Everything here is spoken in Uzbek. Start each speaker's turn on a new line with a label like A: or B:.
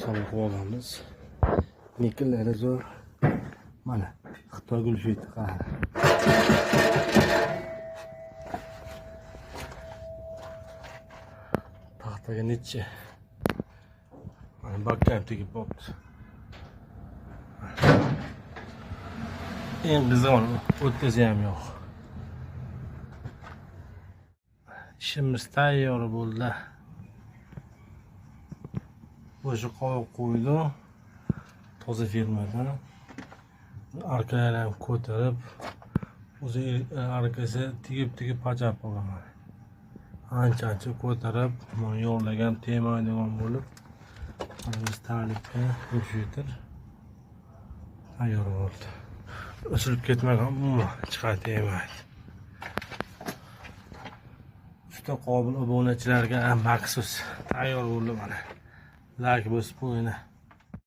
A: Qabul qilib olganmiz. Nikellari zo'r. Mana Xitoy gulfiti qara. Taxtaga necha? Mana bakka ham tegib qolibdi. Eng qizig'i o'tkazı ham yo'q. Ishimiz tayyor bo'ldi. O'sha qovoq qo'ydi. Toza firmadan. Arkalari ham ko'tarib, o'zi arkasi tegib-tegib pachab qolgan mana. Ancha-ancha ko'tarib, mana yo'llagan tegmaydigan bo'lib, mana biz talikka computer tayyor bo'ldi. Uzilib ketmagan, umuman chiqadi tegmaydi. Juda qobil obunachilarga maxsus tayyor bo'ldi mana. Like bosib qo'ying.